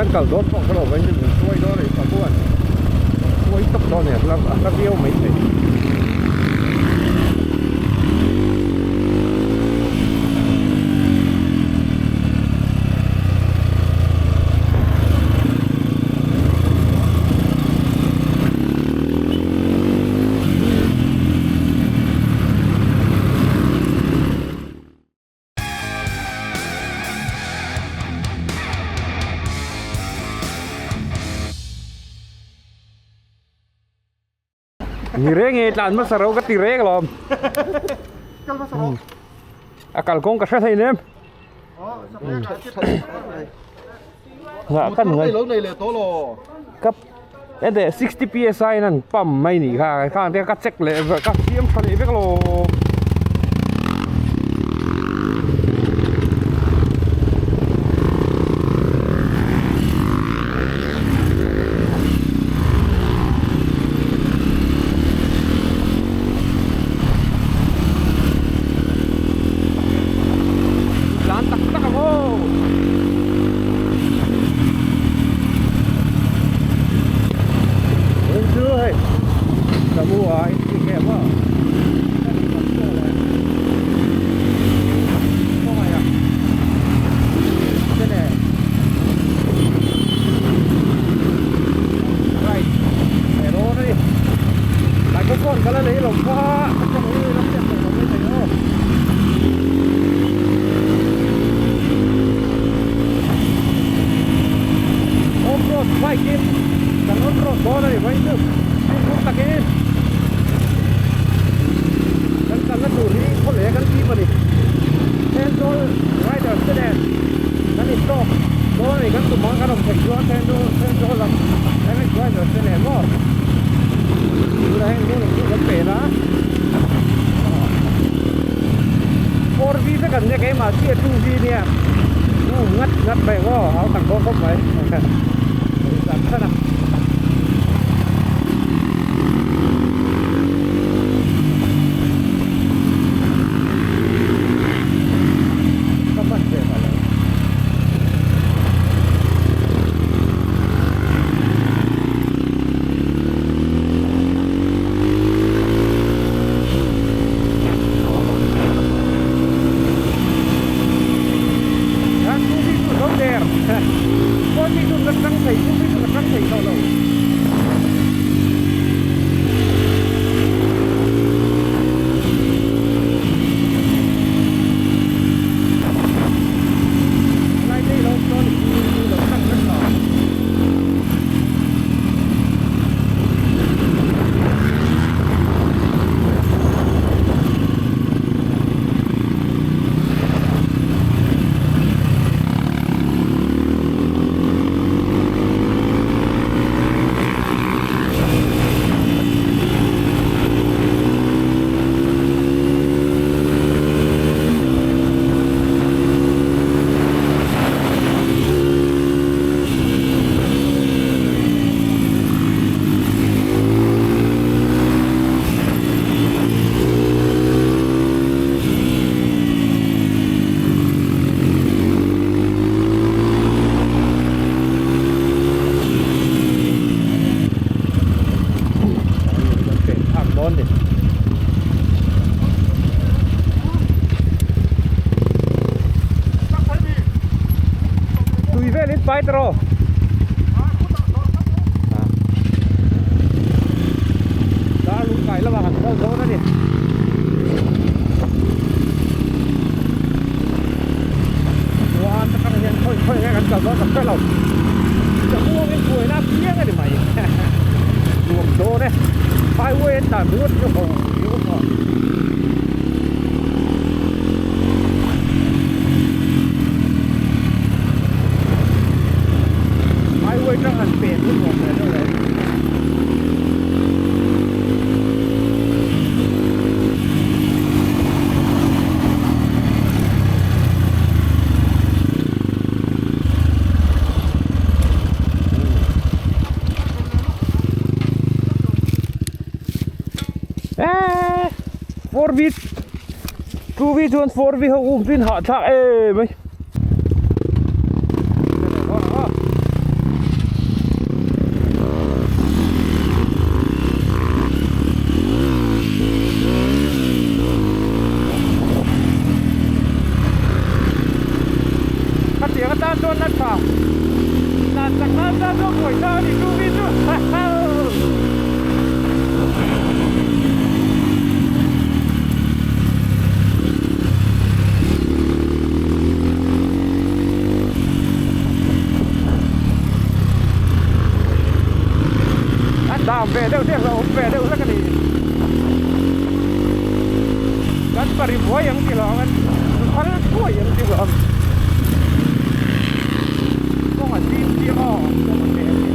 Kan kal dawn pawh ka lo vain chu min hruai dawn a ni ta chuan hruai tawp dawn a ni a hla viau mai thei. Ni reng e tlan hmasa ro ka ti reng alawm. Kal hmasa ro. A kalkawng ka hre thei nem. Ngah kan ngai. Lo nei leh tawh lo. Ka ede 60 psi in an pump mai nih kha khang te ka check leh ka siam tha leh vek alawm. Tlan tak tak ang aw. Heng chu hei Samu a in ti em a. Right he rawn a ni microphone ka la lei lo kha ka tawng hi ram hriat tawh lo mai thei aw off road bike in kan on road dawn a ni mai chu fimkhur takin kan kalna tur hi khawleh kan tip a ni Thenzawl riders te nen kan intawk dawn a ni kan tum ang kan awm theih chuan Thenzawl Thenzawl lam MX riders te nen maw tunah hian hmun chu kan pen a 4V vek an nia keimah chiah 2V nia um ngat ngat mai maw hau tak dawn khawp mai zan a. Ka hman ve ta lo. Kan tu mi chu zo der. Pawn mi chu ka tang thei, tu mi chu ka tang thei tawh lo. Tui velin pai ta rawh. Dar lung kai lamah kan kal dawn a ni. Chuan atang hian khawi khawi nge kan kal dawn ka hre lo. Chahmuangin buaina a piang a ni mai. Nuam dawn e. Highway an tan ringawt chu haw ringawt haw. Highway tang han pen chu nuam ve deuh le. Eee 4V 2V chuan 4V ho um chu in hahthlak em mai. buai ta a ni chu mi chu A dam ve deuh te hlauhawm ve deuh hlek a ni. Kan pari buai ang ti lo ang an phal thuai ang ti lo ang. Kawng a zim chiang aw kawng a hle a ni.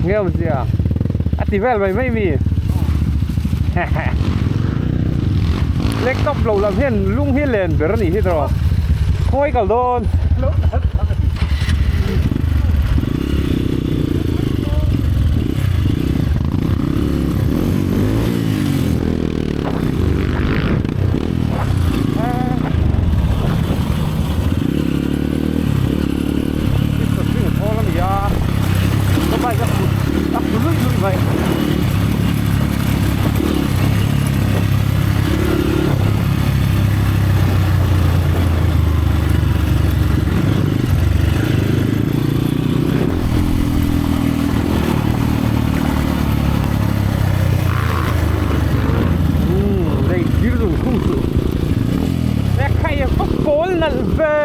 Nghe awmzia a ti vel mai mai mi Laptop lo lam hian lung hi len ber a nih hi tawh khawi kal dawn. Pawl nalh ve.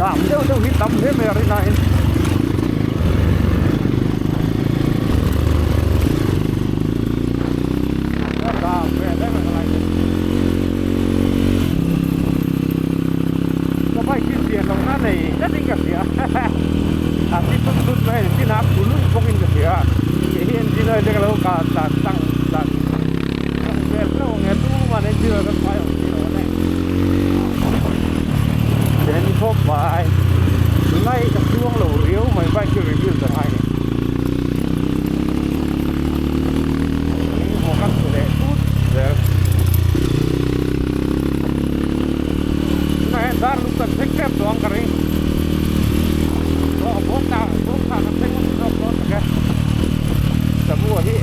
Dam deuh deuh hi tam hle mai a rin aiin dam ve hle mai ka lai te ka bike hi pian loh na nei tlat in ka hria a ti thut thut mai a tin a phu luih bawk in ka hria kei hi engine oil te ka lo kal tlan tlang tlan tlang vel hlauh ang e tumah engine oil ka khai awm si lo a ni then khawp mai tunlai ka chuang lo riau mai bike hi review ta ngai ni engemaw ka hmu leh tut zel tunah hian dar luk kan thleng tep tawh ang ka ring aw bawk ta bawk kha kan thleng hmasa zawk dawn tak e samu a hi.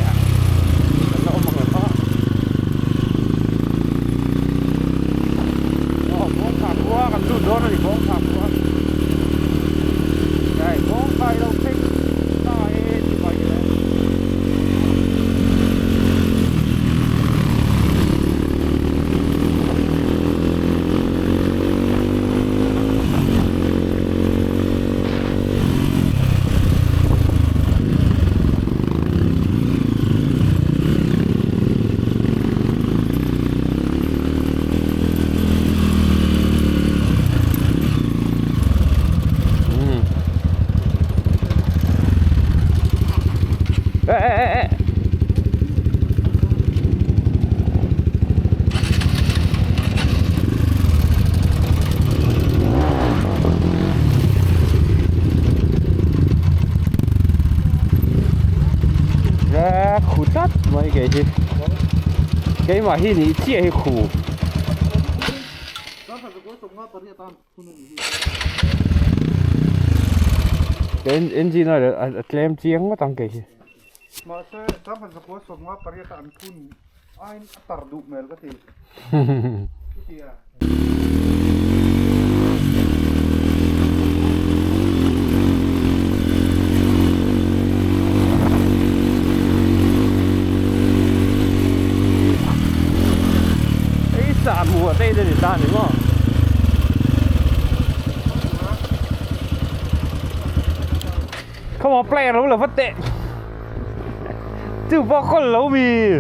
Kei hi keimah hi nih chiah hi khu. Engine oil a tlem chiang ngawt ang kei hi. Mahse 1958 a an phun aiin a tar duh hmel ka ti. Chutia. Ei sa hmuh te in a ni ta ni maw? Không player lo la vat teh. Chu pawh kawl lo mi.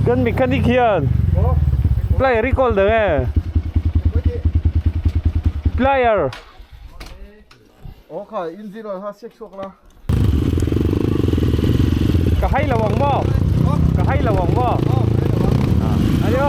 Kan mechanic hian player hi kawl dang e. Player. Aw kha engine oil kha siak chhuak la. Ka hai lo ang maw? Ka hai lo ang maw? Ayo.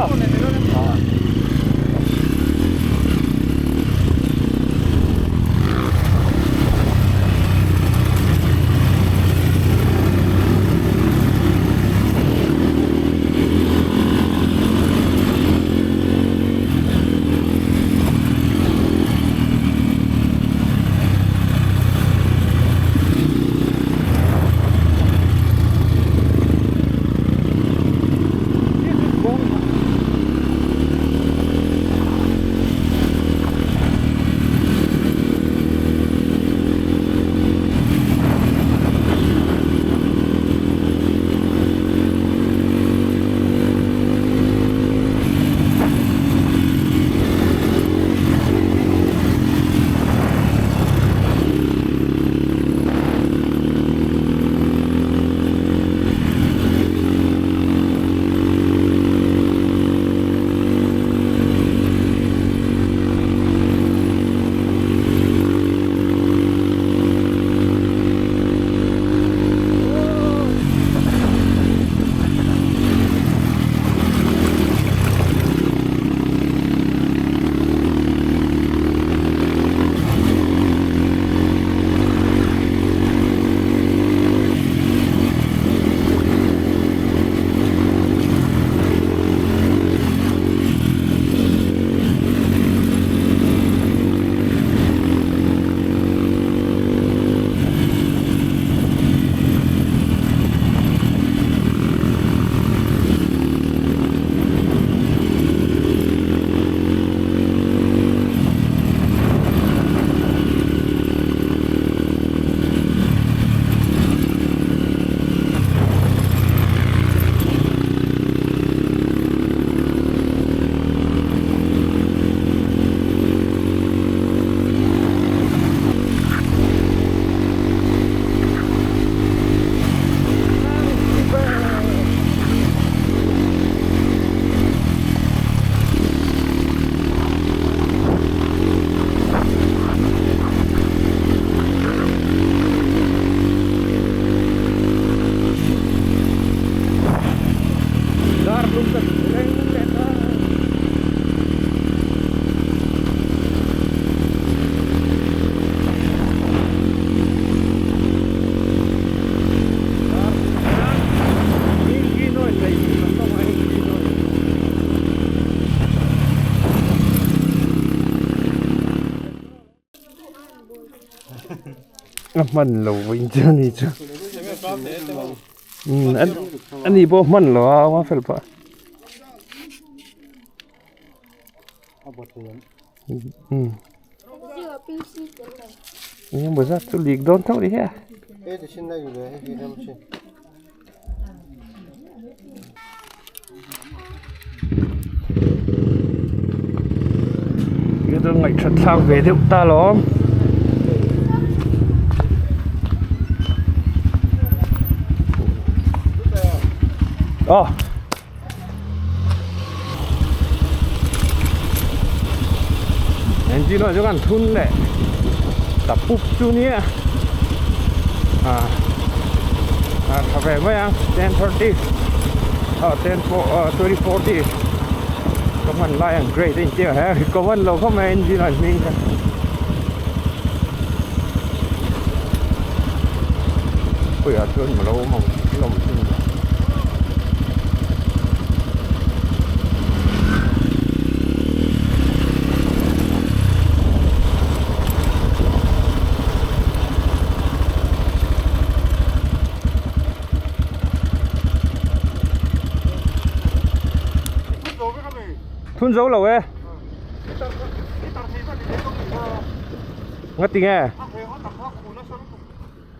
Dar lung ka reng leh ta. A hman lo in chu ani chu ani pawh hman lo a a fel pah. Eng emaw zat chu lik dawn tho ni hia. Ngaihthat thlak ve deuh ta lawm. Aw. Engine ah chuan thun leh ta pup chu nia a a tha ve mai a 10:30 a 10 20:40 ka hman lai ang great a intia he ka hman lo khawp mai engine ah hming kha. Puiah chuan malo awm ang hlawm. Thun zo lo e. Ngati nge?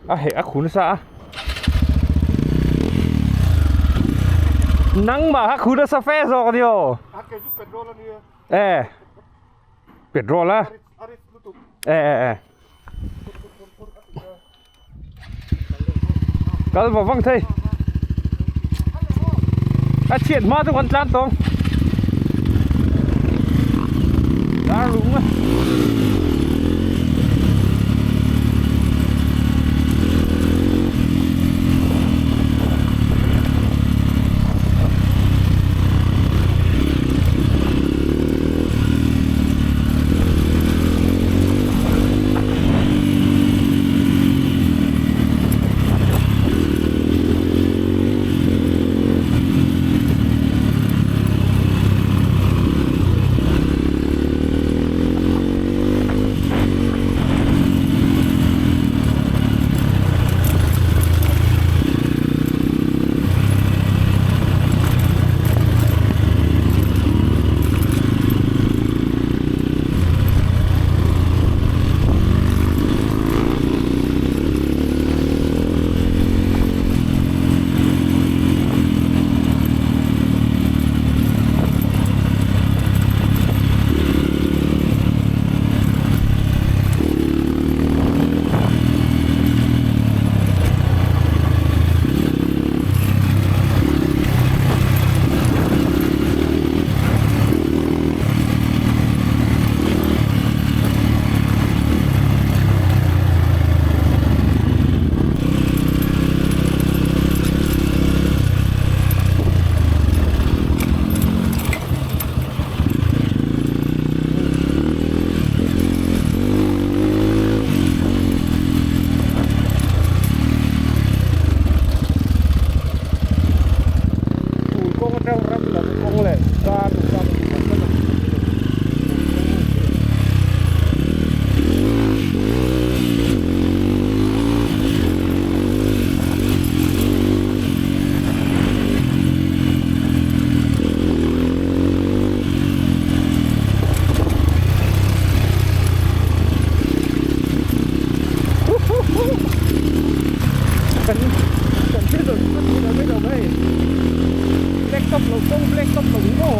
A heh a khu nasa a. Nangmah kha khu nasa fe zawk a ni aw. E. Petrol a. E e e. Kal vang vang thei. A chhiat hma chu kan tlan tawng. Dar lung a. Tun kawng atang ram lam kawng leh dar lam Kan thil dawn chu ka duh lo mai lo mai black top lo kawng black top lo hi maw.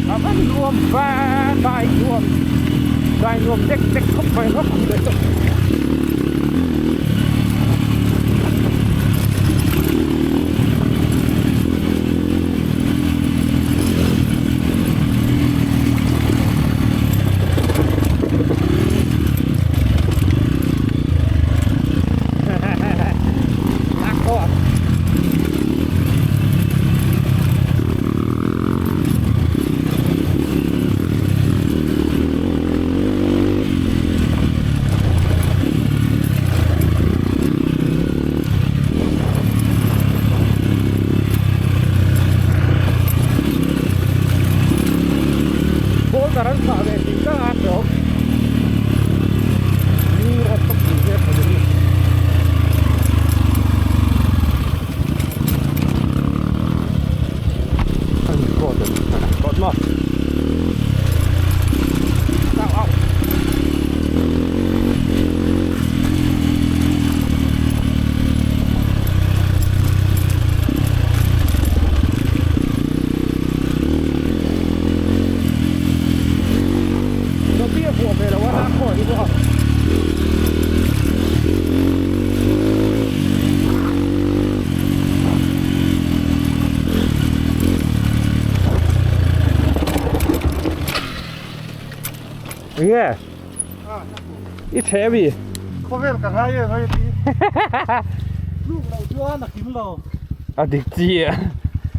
A van nuam va dai nuam dai nuam dek dek khawp mai rawk leh tawh. Boulder an chah ve tih tak a hreawm New road ka pui ve tha ni. An kawt a kawt maw Au au. Chaw a vuah ve lo a lak pawh hi maw. Enge? I chhe ami? Khawvel ka ngai em hei ti. Luk lo chuan a kim lo. A dik chi a.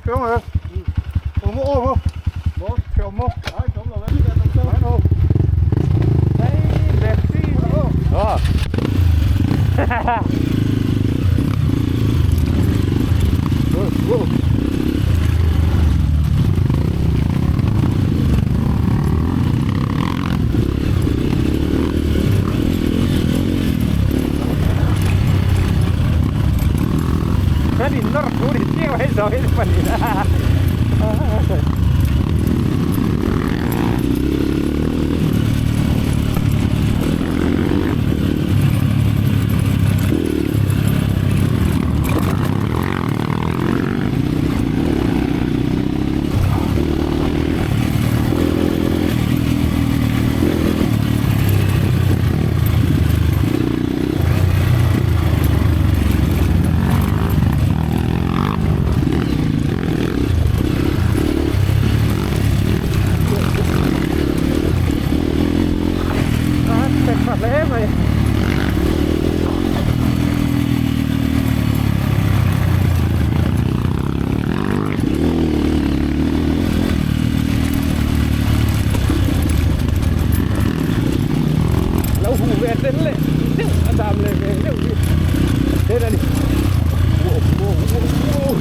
Keu e. Awm aw aw. Maw keu maw. Ai keu lo e. Ai lo. Hei Messi. Aw. sawi pahnih. Hle mai. Lo hu ve tel leh deuh a dam leh ve deuh hi den a ni. Wow wow wow wow.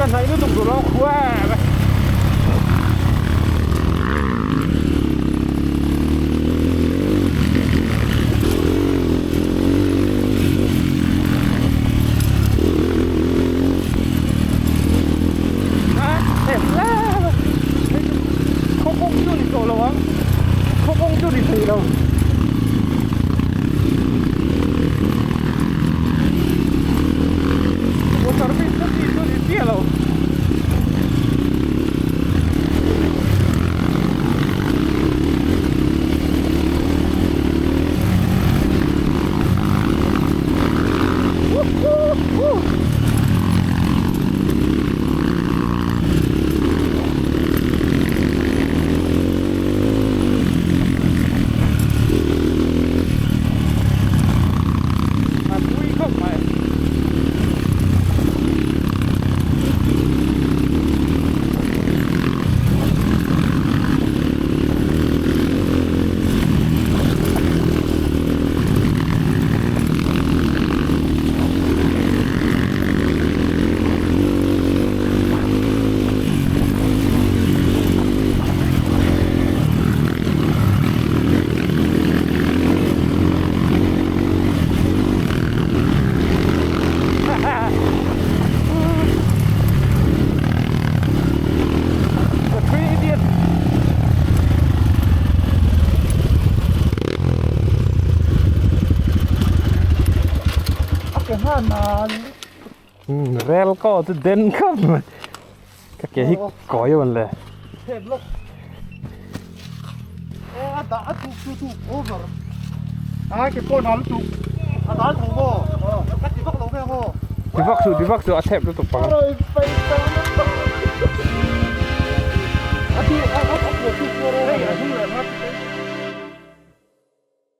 Ka hnaih lutuk duh lo khua em. Khaw kawng chu ni tawh lo ang khaw kawng chu ni thei lo. Service na chi chu ni chiah lo. A tui khawp mai. The three idiots. A ke hman a Rel ko chu den khawp mai. Ka ke hi kawi a rawn le. Thep lawk. E a dah a tuk chu tuk over. A ke pawh nal tuk. A dal tho maw? Ka ti vak lo ve maw? Ti vak suh ti vak suh a thep lutuk pang. A ti a a a tuk hei a hnung leh hma.